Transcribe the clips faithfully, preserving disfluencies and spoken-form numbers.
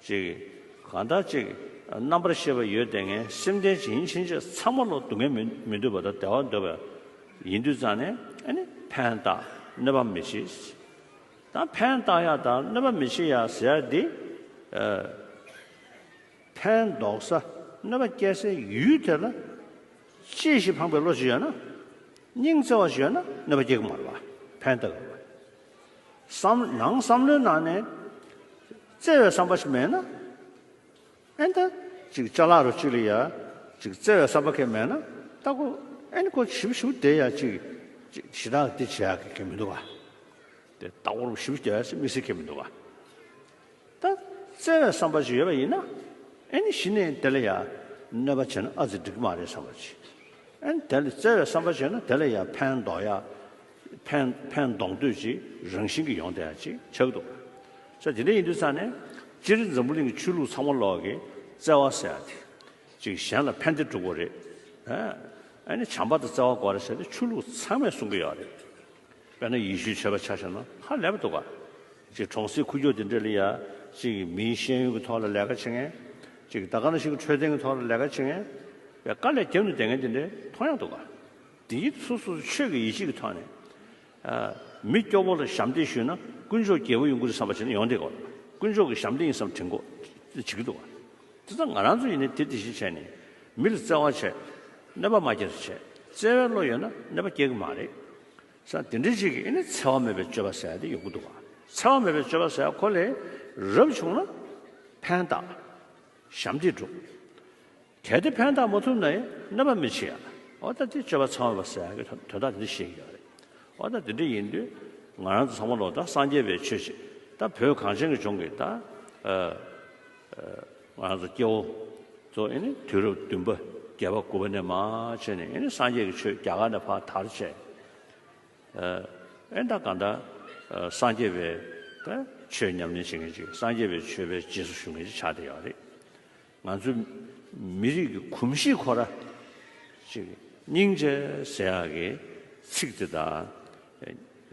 ཅིག་གང་ལྟར་ཅིག་རྣམ་པར་ཤེས་པ་ཡོད་དེ་ངས་སེམས་ལྡན་ཇི་ཡིན་ཕྱིན་ཆད་ཚང་མ་ལོ་སྡུག་བསྔལ་མི་མི་འདོད་པ་དང་བདེ་བ་འདོད་པ་ཡིན་དུས་ཙང་ནས་ཨ་ནི་ཕན་བཏགས་གནོད་པ་མི་བྱེད། ད་ཕན་བཏགས་ཡག་དང་གནོད་པ་མི་བྱེད་ཡག་ཟེར་ཡག་འདི། ཨ། ཕན་འདོགས་ས་གནོད་པ་སྐྱེལ་སའི་ཡུལ་དེ་ལ་གཅེས་ཤིང་ཕངས་པའི་བློ་ཅིག་ཡོད་ན། སྙིང་བརྩེ་བ་ཞིག་ཡོད་ན་གནོད་པ་སྐྱེལ་གི་མ་རེད་པ། ཕན་བཏགས་གི་རེད་པ། བསམ་ནང་བསམ་བློའི་ནང་ནས་བརྩེ་བའི་བསམ་པ་ཞིག་མེད་ན། ཨེ་ད་ཅིག་ཅ་ལག་རུ་ཅིག་ལ་ཡ་ཅིག་བརྩེ་བའི་བསམ་པ་གང་མེད་ན་ད་ཁོ་ཨེ་ནི་ཁོ་ཞིབ་ཞིབ་བསྡད་ཡ་ཅིག་ཅིག་ཞེ་དྲག་དེ་བྱེད་ཡ་གི་གི་མི་འདུག་ག། དེ་ལྟ་བུར་ཞིབ་བསྡད་ཡ་ཅིག་དམིགས་བསལ་གི་མི་འདུག་ག། ད་བརྩེ་བའི་བསམ་པ་ཅིག་ཡོད་པ་ཡིན་ན་ཨེ་ནི་གཞི་ནས་དེ་ལ་ཡ་གནོད་པ་བྱས་ན་ཨ་ཙི་འགྲིག་གི་མ་རེད་བསམ་པ་ཅིག། ཨེ་ནི་དེ་ལ་བརྩེ་བའི་བསམ་པ་བྱས་ན་དེ་ལ་ཡ་ཕན་འདོགས་ཡ། ཕན་ཕན་འདོགས་འདོད་ཅིག་རང་བཞིན་གྱི་ཡོང་བསྡད་ཡ་ཅིག་ཆགས་འདུག། ས་དེ་འདྲ་ཡིན་དུས་ཙང་ནས་སྤྱིར་འཛམ་བུ་གླིང་གི་ཆོས་ལུགས་ཚང་མ་ལོག་གི་བརྩེ་བ་ཟེར་ཡ་དེ་ཅིག་གཞན་ལ་ཕན་བདེ་སྒྲུབ་དགོས་རེད། ཨ་ནི་བྱམས་པ་དང་བརྩེ་བ་དགོས་རེད་ཟེར་ཏེ་ཆོས་ལུགས་ཚང་མས་གསུང་གི་ཡོད་རེད། དཔེར་ན་ཡེ་ཤུའི་ཆོས་པ་ཆ་བཞག་ན་ཧ་ལས་པ་འདུག་ག། ཅིག་གྲོང་གསེབ་ཁུག་ཀྱོག་དེ་འདྲ་ལ་ཡ་ཅིག་མིའི་ཤེས་ཡོན་གྱི་ཐོག་ལ་ལས་ཀ་བྱེད་མཁན། ཅིག་ད་ག་ནང་བཞིན་གྱི་འཕྲོད་བསྟེན་གྱི་ཐོག་ལ་ལས་ཀ་བྱེད་མཁན། དཔེ་དཀའ་ལས་བརྒྱབ་ནས་བསྡད་མཁན་དེ་འདྲ་མཐོང་ཡག་འདུག་ག། དེ་ཡིན་སོ་སོ་ཆོས་ཀྱི་ཡིད་ཆེས་ཀྱི་ཐོག་ནས། ཨ། མི་སྐྱོ་བོ་ལ་ཞབས་འདེགས་ཞུས་ན་དཀོན་མཆོག་རྒྱལ་པོ་ཡོང་གི་རེད་བསམ་པ་བྱས་ན་ཡོང་བསྡད་གོ། དཀོན་མཆོག་གི་ཞབས་འདེགས་ཡིན་བསམ་དྲན་གོ། བྱེད་ཀྱི་འདུག་ག། དེ་ཙང་ང་རང་ཚོ་ཡིན་ནའི་དེ་དེ་བཞིན་བྱས་ནས་མི་ལ་བརྩེ་བ་བྱས། གནོད་པ་མ་སྐྱེལ་བྱས། བརྩེ་བའི་བློ་ཡོད་ན་གནོད་པ་སྐྱེལ་གི་མ་རེད། ས་དེ་འདྲ་ཅིག་གིས་ཨེ་ནི་འཚེ་བ་མེད་པའི་སྤྱོད་པ་ཟེར་ཡ་དེ་ཡོང་གི་འདུག་ག། འཚེ་བ་མེད་པའི་སྤྱོད་པ་ཟེར་ཡ་ཁོ་ལས་རབ་བྱུང་ན་ཕན་བཏགས། ཞབས་འདེགས་སྒྲུབ། གལ་ཏེ་ཕན་བཏགས་མ་ཐུབ་ན་ཡང་གནོད་པ་མི་བྱེད་ཡ། འོ་ད་དེ་སྤྱོད་པ་འཚེ་བ་མེད་པ་ཟེར་ཡ་གི་དོན་དག་དེ་འདྲ་བཤད་ཀྱི་ཡོད་རེད། འོ་ད་དེ་འདྲ་ཡིན་དུས་ང་རང་ཚོ་ཚང་མ་ལོ་ད་སངས་རྒྱས་པའི་ཆོས་ཅིག་ད་བོད་གངས་ཅན་གྱི་ལྗོངས་ཀྱི་ད་ཨ་ཨ་ང་རང་ཚོ་སྐྱེ་བོ་ཚོ་ཨེ་ནི་དུས་རབས་བདུན་པ་བརྒྱད་པ་དགུ་པ་ནས་མར་བྱས་ནས་ཨེ་ནི་སངས་རྒྱས་ཀྱི་ཆོས་རྒྱ་གར་ནས་ཕར་དར་བྱས། ཨ་ཨེ་ད་གང་ལྟར་ཨ་སངས་རྒྱས་པའི་ད་ཆོས་ཉམས་ལེན་བྱེད་མཁན་ཅིག་སངས་རྒྱས་པའི་ཆོས་པའི་རྗེས་སུ་ཞུགས་མཁན་ཅིག་ཆགས་བསྡད་ཡོད་རེད། ང་ཚོའི་མི་རིགས་ཀྱི་གོམས་གཤིས་ཁོ་ར་ཅིག་སྙིང་རྗེ་ཟེར་ཡག་གི་ཚིག་དེ་དང་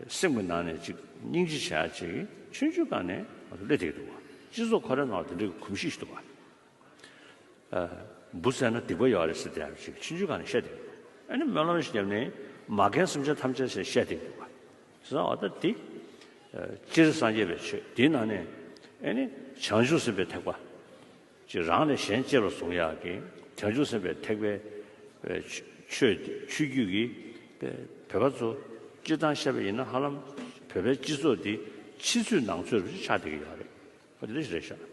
སེམས་ཀྱི་ནང་ནས་ཅིག་སྙིང་རྗེ་བྱེད་ཡག་ཅིག་ཆུང་ཆུང་སྒང་ནས་ང་ཚོ་སླེབས་བསྡད་ཀྱི་འདུག་བ། སྤྱི་ཚོགས་ཁོ་རའི་ནང་ལ་དེ་འདྲའི་གོམས་གཤིས་ཤིག་འདུག་བ། ཨ། འབུ་བཙལ་ན་སྡིག་པ་ཡོད་རེད་ཟེར་དེ་ཡང་ཅིག་ཆུང་ཆུང་སྒང་ནས་བཤད་བསྡད་ཀྱི་འདུག། ཨ་ནི་སྨོན་ལམ་ཞིག་བརྒྱབ་ནས་མ་རྒན་སེམས་ཅན་ཐམས་ཅད་ཟེར་བཤད་བསྡད་ཀྱི་འདུག་བ། བྱས་ཙང་འོ་ད་འདི་ཨ་སྤྱིར་སངས་རྒྱས་པའི་ཆོས་འདིའི་ནང་ནས་ཨེ་ནི་བྱང་ཆུབ་སེམས་དཔའི་ཐེག་པ། ཅིག་རང་ལས་གཞན་གཅེས་པར་བཟུང་ཡག་གི་བྱང་ཆུབ་སེམས་དཔའི་ཐེག་པའི་ཨེ་ཆོས་ཆོས་ཆོས་བརྒྱུད་ཀྱི་ཨེ་བོད་པ་ཚོ་སྤྱིར་བཏང་བཤད་པ་ཡིན་ན་ཧ་ལམ་བོད་པའི་སྤྱི་ཚོགས་འདི་ཕྱི་ཚུད་ནང་ཚུད་རུ་ཆགས་བསྡད་ཀྱི་ཡོད་རེད། འོ་དེ་འདྲ་ཞིག་རེད་ཤག།